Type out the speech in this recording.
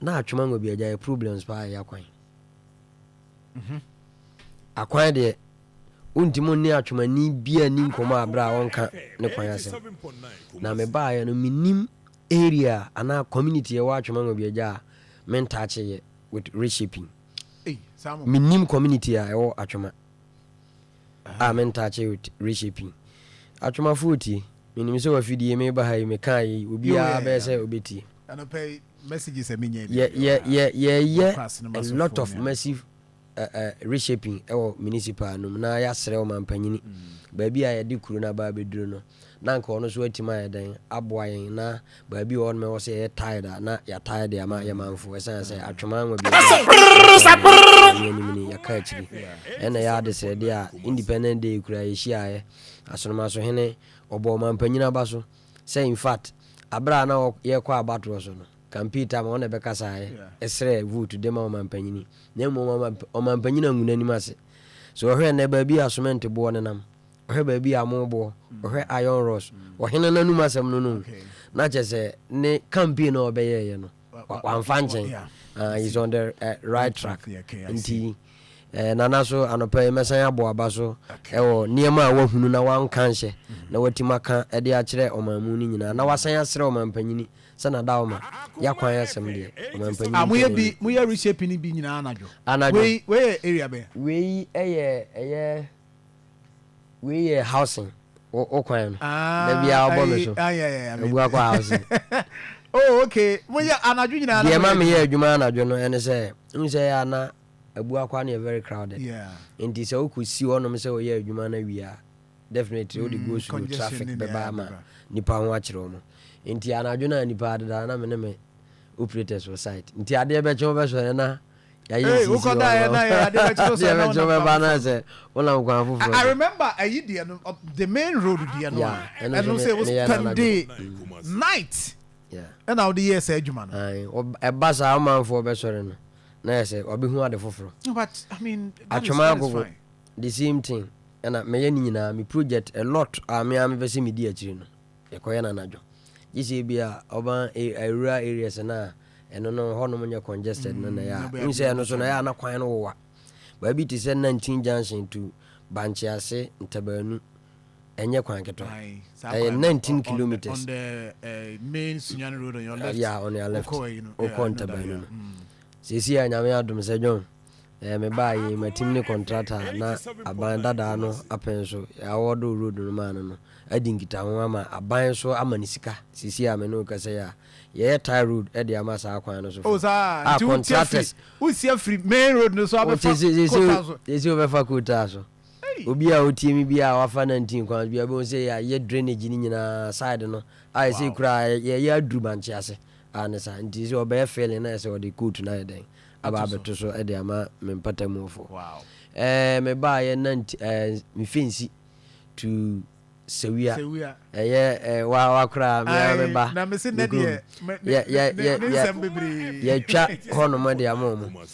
Na Atwoma Nwabiagya yɛ problems paa, yɛ akwan. Akwan deɛ, wontumi nne atwomani bia ni nkɔmmɔ a berɛ a wɔnka ne kwan asɛm. Na mebaeɛ no, menim area anaa community ɛwɔ Atwoma Nwabiagya a mentaakye yɛ with reshaping. Ei, saa mo. Menim community a ɛwɔ Atwoma a mentaakye with reshaping. Atwomafoɔ tie, menim sɛ wafidie meba ha yi, mekaa yi, obiara bɛyɛ sɛ obɛtie. Anɔpɛ yi messages a menya bi. Yɛyɛ Class no a ma so lot phone of me. Massive reshaping ɛwɔ municipal no mu na yɛasrɛ ɔmampanyini baabi a yɛde kuro no aba abɛduru no, na nka ɔno nso atumi ayɛ dɛn aboa yɛn, na baabi wɔ hɔ nom ɛwɔ sɛ yɛyɛ tired a, na yɛatae de ama yɛmanfo, ɛsiane sɛ Atwoma Nwa bi anim ni yɛka akyiri. Ɛna yɛ adesrɛdeɛ a Independent Day kura yɛhyiaeɛ, Asonomasohene ɔbɔ ɔmampanyini aba so sɛ in fact, aberɛ a na yɛkɔ abatoɔ so no, campaign time, ɔna ɛbɛkasaeɛ ɛsrɛ vote de ma ɔmampanyini, na mmom ɔmampanyini angu n'anim ase. So ɔhwɛ nnɛ baabi a cement boɔ nenam, ɔhwɛ baabi a mo boɔ, ɔhwɛ iron rods, ɔhene n'anum asɛm no, na kyerɛ sɛ ne campaign a ɔbɛyɛɛyɛ no, wamfa nkyɛn. He's on the right track. Yeah, okay, I see. Nti Nana so anɔpɛ yi mɛsan abɔ aba so ɛwɔ nneɛma a wahunu na wanka nhyɛ na watumi aka ɛde akyerɛ ɔman mu no nyinaa, na wasan asrɛ ɔmampanyini sɛ nada ɔma yɛakwan asɛm deɛ, ɔmampanyini Ah, moyɛ ntɛ bi, moyɛ reshaping bi nyinaa anadwo? Anadwo. Wei yɛ area bɛn? Wei ɛyɛ wei yɛ housing wo kwan no. Ah, Da biara ɔbɔ me so. Ah, yeah, I mean. Ebu akɔ housing. Oh, okay, moyɛ anadwo nyinaa na Deɛ ma moyɛ meyɛ adwuma anadwo no ɛne sɛ n sɛ ɛyɛ ana Abuakwa no yɛ very crowded. Nti sɛ wokɔ si hɔnom sɛ wɔyɛ adwuma no awie a, definitely wode go slow congestion traffic ne bɛba nea ama bɛba. Nipa ho akyerɛ mu. Nti anadwo no a nipa adeda na me ne me operators wɔ site, nti adeɛ bɛkye wobɛsɔre na yɛayɛ Hey, nsisi wokɔda yɛ na yɛ adeɛ bɛkye wo adeɛ sɛ na bɛkye wonam wobɛba kwan na foforɔ. sɛ wonam kwan foforɔ I so. remember ayi deɛ no, the main road deɛ no Yeah, a ɛno ɛno nso sɛ wo meyɛ no spend anadwo. day night ɛna wode yɛɛ saa adwuma no. Aye, ɛba saa, ɔmanfoɔ bɛsɔre no na yɛ sɛ ɔbɛhu ade foforɔ. No, but I mean that is, Atwoma that is Agogo fine. The same thing, ɛna mɛyɛ ne nyinaa. Me project a lot a me a mepɛ sɛ medi akyiri no, yɛkɔyɛ no anadwo, gye sɛ bi a ɔba rural areas no a ɛno no hɔnom nyɛ congested no na ɛyɛ a na wohu sɛ ɛno so no ɛyɛ a na kwan no wowa baabi te sɛ 19 Junction to Bankyease Ntabaanu, ɛnyɛ kwan ketewa. Aye, saa Ɛyɛ kwan no, 19 on kilometers. On the main Sunyani road on your left. Yeah, on your left. Wokɔ ayi no. Wokɔ Yeah, I know that, Ntabaanu yeah. no. Seesei a Nyame adom sɛ John mebaa yi, matim ne contractor na aban dadaa no apɛn so yɛawɔdo road no maa no adi nkitaho ama aban so ama ne sika. Seesei a me ne wo kasa yi a, yɛyɛ tar road de ama saa kwan no so. Oh, saa. Ah, Nti wotia contractors. firi, wosia firi main road no so abɛfa kota so. Seesei wobɛfa kota so. Hey. Obi a otie mi bi a wafa 19 kwan bi a, bɛhu sɛ yɛayɛ drainage no nyinaa side no a ɛsɛ koraa yɛyɛ aduru Bankye ase a ne saa. Nti sɛ ɔbɛyɛ filling na ɛsɛ ɔde coat no ayɛ dɛn aba Ato so. abɛto so de ama me mpatamufoɔ. Mebaayɛ nanti Mfensi to Sewia. Sewia. Ɛyɛ wa wakoraa mea Aye, meba na mese me nnɛ kurom. deɛ ne nsɛm bebree. Yɛtwa hɔnom de ama ɔmo.